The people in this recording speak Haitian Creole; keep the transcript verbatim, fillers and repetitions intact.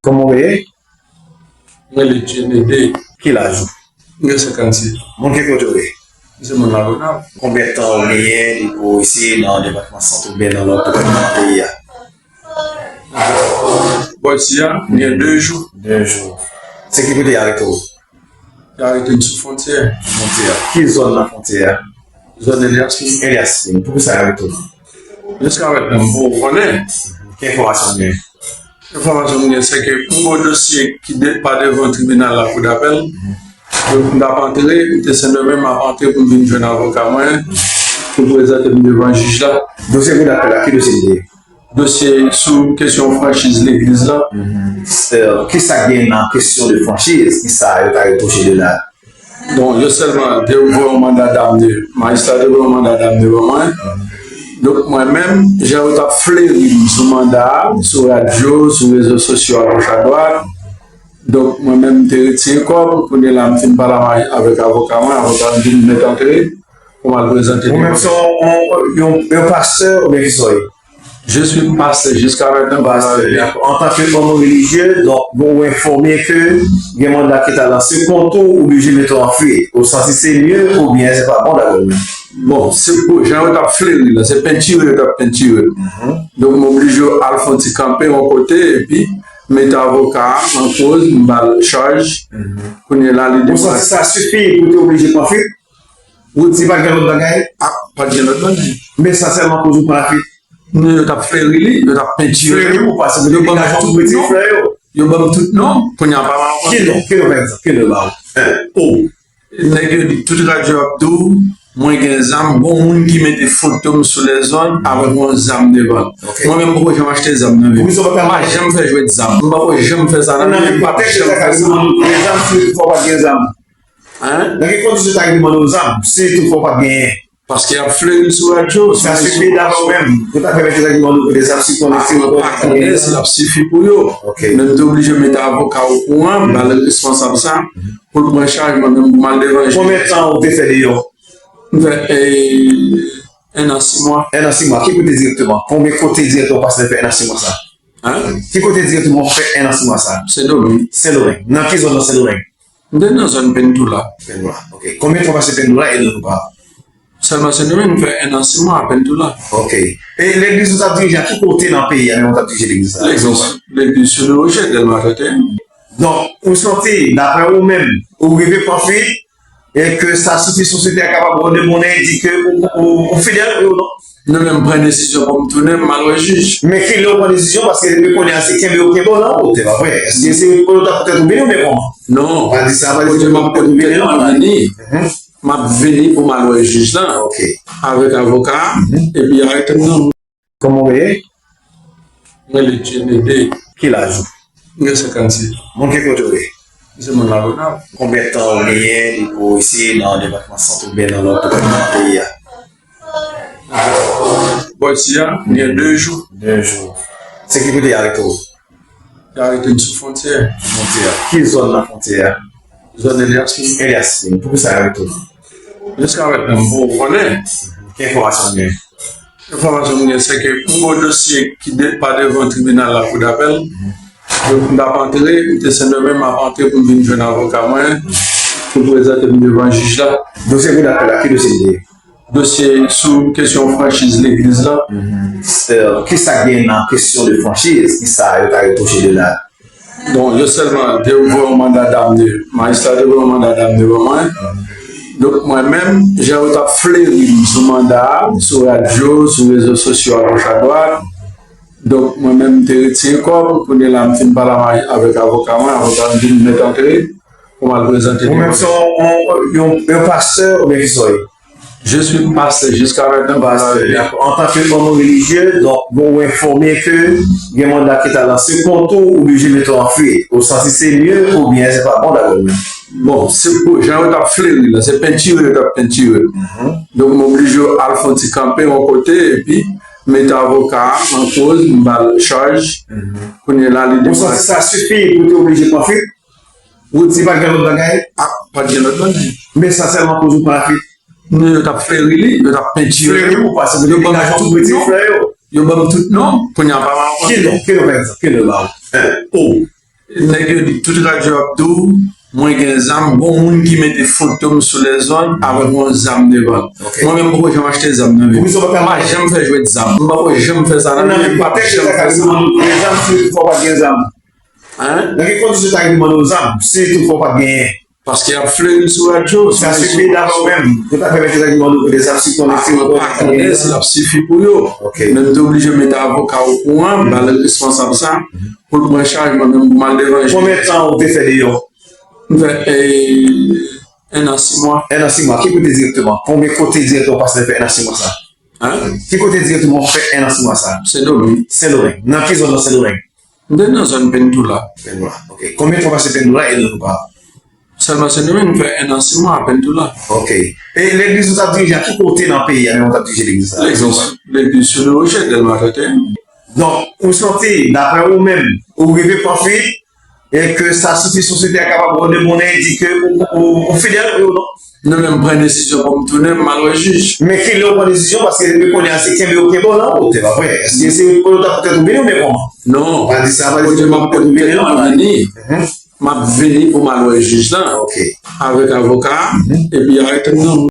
Kòman w ye? Mwen rele Dieunede. Ki laj ou? Mwen gen senkannsèt. Moun ki kote w ye? Mwen se moun Lagonav. Konbyen tan ou genyen depi w isi nan depatman Sant oubyen nan lòt depatman nan peyi a? Bò isi a, mwen gen de jou. De jou. Se ki kote y arete w? Yo arete m sou fwontyè. Fwontyè. Ki zòn nan fwontyè a? Zòn Elyas Pin. Elyas Pin. Poukisa yo arete w? Jiska mentnan, m poko konnen. Ki enfòmasyon w gen? Enfòmasyon m gen, se ke m gen yon dosye ki de, pa devan tribinal lakou dapèl. Donk, m t ap antre, m te Sendomeng, m ap antre pou m vin jwenn avoka mwen, pou prezante m devan jij la. Dosye kou dapèl la, ki dosye l te ye? Dosye sou kesyon franchiz legliz la. Kisa k gen nan kesyon de franchiz? Kisa yo ta repwoche de la? Bon, yo sèlman te voye yon manda damne. Majistra te voye yon manda damne ban mwen. Donk, mwen menm, jan yo t ap fleri m sou manda a, sou radyo, sou rezo sosyo, agoch adwat. Donk, mwen menm, m te retire kò m. Kounye la, m fin pale avèk avoka mwen, avoka m di m mèt antre pou m al prezante devan. Ou menm, se yon, yon, yon, yon pastè oubyen ki sa w ye? Je suis pasteur jusqu'à maintenant. Pastè, dakò. Antanke manm relijye, donk, nou enfòme ke gen manda ki ta lanse kont ou, ou oblije mete w an fwit. Ou santi se mye oubyen se pa bon dapre ou menm? Bon, se pou jan yo t ap fleri la, se pentire yo t ap pentire. Donk, m oblije al fè yon ti kanpe yon kote, epi mete avoka a an koz, m ba l chaj. Kounye la, li... Ou santi sa sifi pou te oblije pran fwit? Ou di pa t gen lòt bagay? A, pa t gen lòt bagay. Men sa sèlman koz ou pran lafwit? Non, yo t ap fleri li, yo t ap pentire li. Fleri ou pa, se pou yo ban m tout non. Yo ban m tout non. Kounye a pa mal konn. Ki non? Ki non, pa egzanp? Ki non yo ba ou? O. Nèg yo di tout radyo ap di w, mwen gen zam, gon moun ki mete foto m sou lèzòn avèk yon zam devan l. Mwen menm, m poko janm achte zam nan vi m. M pa janm fè jwèt zam. M poko janm fè sa nan vi m, m p ap janm fè sa. Nan ki kontèks yo ta ka di w gen zam si toutfwa w pa t gen zam? Hein? Nan ki kondisyon yo ta ka di w mande w zam si toutfwa w pa t genyen? Paske y ap fleri l sou radyo, sou rezo sosyo. Sa sifi dapre w menm pou ta pèmèt yo ta di w mande w pou de zam si konnen si ou konnen si l ap sifi pou yo. Men m te oblije mete avoka okouran, m ba l responsab sa, pou l pran chaj mwen menm pou m al devan jij. Konbyen tan ou te fè deyò? M fè, e, en an sis mwa. En an sis mwa. Ki kote dirèkteman? Konbyen kote dirèkteman w pase fè en an sis mwa sa? Hein? Ki kote dirèkteman w fè en an sis mwa sa? Sendomeng. Sendomeng. Nan ki zòn nan Sendomeng? M te nan zòn Pentoula. Pentoula, ok. Konbyen tan w pase Pentoula e nan Touba? Sèlman Sendomeng, m fè en an sis mwa a Pentoula. Ok. E legliz ou t ap dirije a ki kote nan peyi a menm ou t ap dirije legliz la? Legliz, legliz Sou Lewojè, Dèlma trannteyen. Donk, ou santi, dapre ou menm, ou rive pran fwit, e ke sa sifi sosyete a kapab wè w demen e di ke ou, ou, ou fidèl, wi ou non? Non, men m pran desizyon pou m tounen, m al wè jij. Men kilè w pran desizyon, paske depi kounye a se kenbe yo kenbe w nan wote, pa vre? Èske se pou yo ta poutèt ou vini oubyen kòman? Non. Pa di sa, pa di sa, pou yo ta poutèt ou vini, non, vini. M ap vini pou m al wè jij la, avèk avoka a, epi y arete m nan. Kòman w rele? Mwen rele Dieunede. Ki laj ou? Mwen gen senkannsèt. Moun ki kote w ye? Mwen se moun Lagonav. Konbyen tan ou genyen depi w isi nan depatman Sant oubyen nan lòt depatman nan peyi a? Bò isi a, mwen gen de jou. De jou. Se ki kote y arete w? Yo arete m sou fwontyè. Fwontyè. Ki zòn nan fwontyè a? Zòn Elyas Pin. Elyas Pin. Poukisa yo arete w? Jiska mentnan, m poko konnen. Ki enfòmasyon w gen? Enfòmasyon m gen, se ke m gen yon dosye ki de, pa devan tribinal lakou dapèl. Donk, m t ap antre, m te Sendomeng, m ap antre pou m vin jwenn avoka mwen, pou prezante m devan jij la. Dosye kou dapèl la, ki dosye l te ye? Dosye sou kesyon franchiz legliz la. Kisa k gen nan kesyon de franchiz? Kisa yo ta repwoche de la? Bon, yo sèlman te voye yon manda damne. Majistra te voye yon manda damne ban mwen. Donk, mwen menm, jan yo t ap fleri m sou manda a, sou radyo, sou rezo sosyo, agoch adwat. Donk, mwen menm, m te retire kò m. Kounye la, m fin pale avèk avoka mwen. Avoka m di m mèt antre pou m al prezante devan. Ou menm, se yon, yon, yon pastè oubyen ki sa w ye? Je suis pasteur jusqu'à maintenant. Pastè, dakò. Antanke manm relijye, donk, bon, ou enfòme ke gen manda ki ta lanse kont ou, ou oblije mete w an fwit. Ou santi se mye oubyen se pa bon dapre ou menm? Bon, se pou jan yo t ap fleri la, se pentire yo t ap pentire. Donk, m oblije al fè yon ti kanpe yon kote, epi mete avoka a an koz, m ba l chaj. Kounye la, li... Ou santi sa sifi pou te oblije pran fwit? Ou di pa t gen lòt bagay? A, pa t gen lòt bagay. Men sa sèlman koz ou pran lafwit? Non, yo t ap fleri li, yo t ap pentire li. Fleri ou pa, se pou yo ban m tout non. Yo ban m tout non. Kounye a pa mal konn. Ki non? Ki non, pa egzanp? Ki non yo ba ou? O. Nèg yo di tout radyo ap di w, mwen gen zam, gon moun ki mete foto m sou lèzòd avèk yon zam devan l. Mwen menm, m poko janm achte zam nan vi m. M pa janm fè jwèt zam. M poko janm fè sa nan vi m, m p ap janm fè sa. Nan ki kondisyon ta gen zam? Nan ki kondisyon ta gen mande w zam si toutfwa w pa t genyen? Paske y ap fleri l sou radyo, sa sifi dapre w menm. Yo ta fè mete zam ki mande w pou de zam si konnen si yo pa konnen si l ap sifi pou yo. Men m te oblije mete avoka okouran, ba l responsab sa, pou l pran chaj mwen menm pou m al devan jij. Konbyen tan ou te fè deyò? M fè, e, en an sis mwa. En an sis mwa. Ki kote dirèkteman? Konbyen kote dirèkteman w pase nan fè en an sis mwa sa? Ki kote dirèkteman w fè en an sis mwa sa? Sendomeng. Sendomeng. Nan ki zòn nan Sendomeng? M te nan zòn Pentoula. Pentoula, ok. Konbyen tan w pase Pentoula e nan Nova? Sèlman Sendomeng, m fè en an sis mwa a Pentoula. Ok. E legliz ou t ap dirije a ki kote nan peyi a menm ou t ap dirije legliz la? Legliz, legliz sou Le Rocher, Dèlma trannteyen. Donk, ou santi, daprè ou menm, ou rive pran fwit, e ke sa sifi sosyete a kapab wè de bonnen e di ke ou, ou, ou fidèl, wi ou non? Non, men m pran desizyon pou m tounen, m al wè jij. Men kilè ou pran desizyon, paske depi kounye a se kenbe yo kenbe w la, ou te pa prè. Èske se kote w t ap tèt ou vini oubyen kòman? Non. Pa di sa, pa di kote m ap tèt ou vini, non, m vini. M ap vini pou m al wè jij la, avèk avoka, epi arete m nan.